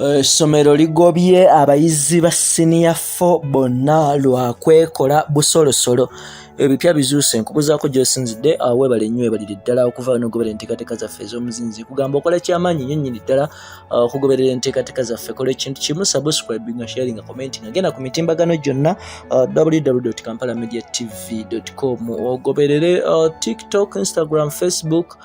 Essomero ligobye abayizi ba siniya 4 bonna lwa kwekola busolosolo. Ebipya bizuuse nkubuzaako gy'osinzidde awo weebale nnyo weebalire ddala okuva n'ogoberera enteekateeka zaffe ez'omuzinzi kugamba okola kyamaanyi nnyo nnyini ddala okugoberera enteekateeka zaffe kola ekintu kimu subscribe nga sharing nga comment nga genda ku mitimbagano gyonna www.kampalamediatv.com ogoberere TikTok, Instagram, Facebook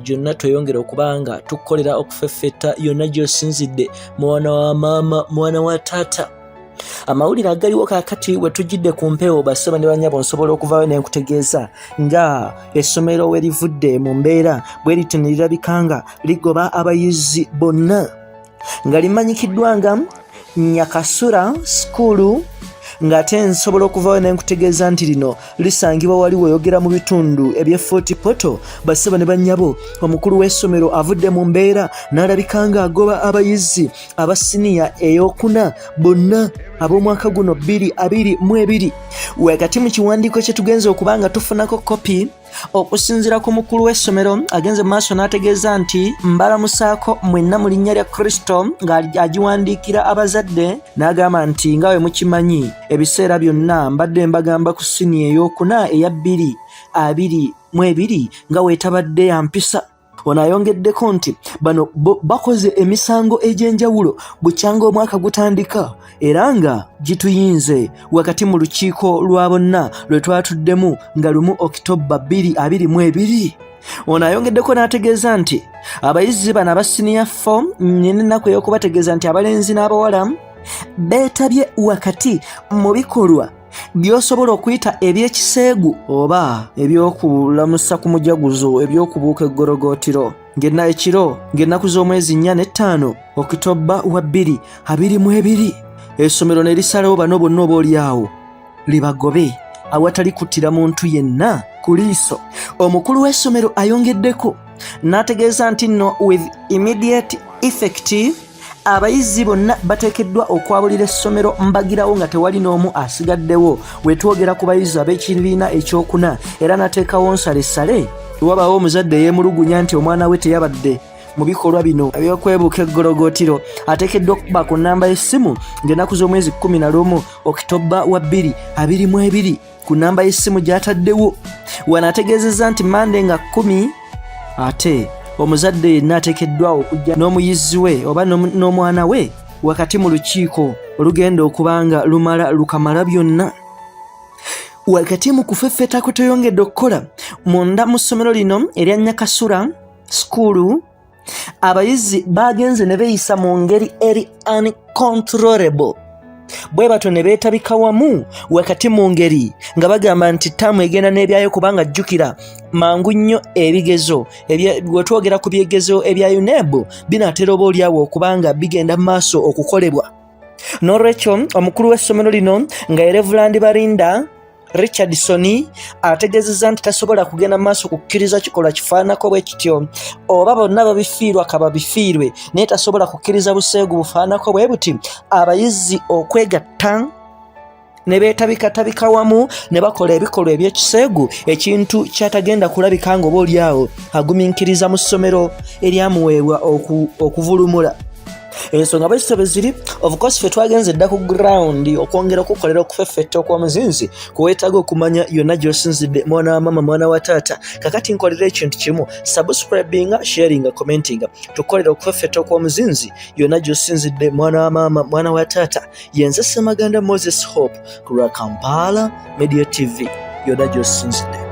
gyonna tweyongere okuba nga tukukolera okufeffetta yonna gy'osinzidde mwana wa maama mwana wa taata. Amawulire agaliwo kaakati we tujjidde ku mpewo bassebo ne bannyabo nsobola okuvaayo ne nkutegeeza nga essomero we livudde mu mbeera bwe lityo ne lirabika nga ligoba abayizi bonna nga limanyikiddwa nga Nyakasura School ng'ate nsobola okuvaayo ne nkutegeeza nti lino lisangibwa wali weyogera mu bitundu eby'e Fort Portal. Bassebo ne bannyabo, omukulu w'essomero avudde mu mbeera n'alabika ng'agoba abayizi aba siniya ey'okuna bonna ab'omwaka guno 2022. Wakati mu kiwandiiko kye tugenze okuba nga tufunako kopi okusinziira ku mukulu w'essomero agenze mu maaso n'ategeeza nti mbalamusaako mwenna mu linnya lya Kristo ng'agiwandiikira abazadde n'agamba nti nga bwe mukimanyi ebiseera byonna mbadde mbagamba ku siniya ey'okuna eya 2022 nga weetabadde ya mpisa. Ono ayongeddeko nti bano bakoze emisango egy'enjawulo bukyanga omwaka gutandika era nga gituyinze wakati mu lukiiko lwa bonna lwe twatuddemu nga 1 Okitobba 2022. Ono ayongeddeko n'ategeeza nti abayizi bano aba siniya 4 nnina ennaku ey'okubategeeza nti abalenzi n'abawala beetabye wakati mu bikolwa by'osobola okuyita eby'ekiseegu oba eby'okulamusa ku mujaguzo eby'okubuuka eggorogootiro ng'enna ekiro ng'ennaku z'omwezi 4 ne 5 Okitobba wa 2022 essomero ne lisalawo bano bonna oba olyawo libagobe awatali kuttira muntu yenna ku liiso. Omukulu w'essomero ayongeddeko n'ategeeza nti nno with immediate effect abayizi bonna bateekeddwa okwabulira essomero mbagirawo nga tewali n'omu asigaddewo wetwogera ku bayizi ab'ekibiina ekyokuna era n'ateekawo nsalessale wabaawo omuzadde eyeemulugunya nti omwana we teyabadde mu bikolwa bino ebyokwebuuka eggologootiro ateekeddwa okuba ku nnamba y'essimu ng'ennaku z'omwezi 11 Okitobba wa 2022 ku nnamba y'essimu gy'ataddewo. Wano ategeezezza nti Mande nga 10 ate omuzadde yenna ateekeddwa okujja n'omuyizi we oba n'omwana we wakati mu lukiiko olugenda okuba nga lumala lukamala byonna. Wakati mu kufeffeta kwe tweyongedde okukola munda mu ssomero lino erya Nyakasura School, abayizi bagenze ne beeyisa mu ngeri eri uncontrollable bwe batyo ne beetabika wamu wakati mu ngeri nga bagamba nti ttaamu egenda n'ebyayo kubanga jjukira mangu nnyo ebigezo we twogera ku byegezo ebya UNEB binaatera oba olyawo okubanga bigenda mu maaso okukolebwa. N'olwekyo omukulu w'essomero lino nga ye Revulandi Barinda Richardson ategeezezza nti tasobola kugenda mu maaso kukkiriza kikolwa kifaanako bwe kityo oba bonna babifiirwa kababifiirwe naye tasobola kukkiriza buseegu bufaanako bwe buti abayizi okwegatta ne beetabikatabika wamu ne bakola ebikolwa eby'ekiseegu ekintu kyatagenda kulabika nga oba olyawo agumiikiriza mu ssomero eryamuweebwa okuvulumula. Ensonga bwe zityo bwe ziri. Of course ffe twagenze dda ku ground okwongera okukolera okufeffetta okw'omuzinzi kuweetaaga okumanya yonna gy'osinzidde mwana wa maama mwana wa taata. Kakati nkolera ekintu kimu, subscribinga, sharinga, commentinga, tukolera okufeffetta okw'omuzinzi yonna gy'osinzidde mwana wa maama mwana wa taata. Yenze Ssemaganda Moses Hope ku lwa Kampala Media TV yonna gy'osinzidde.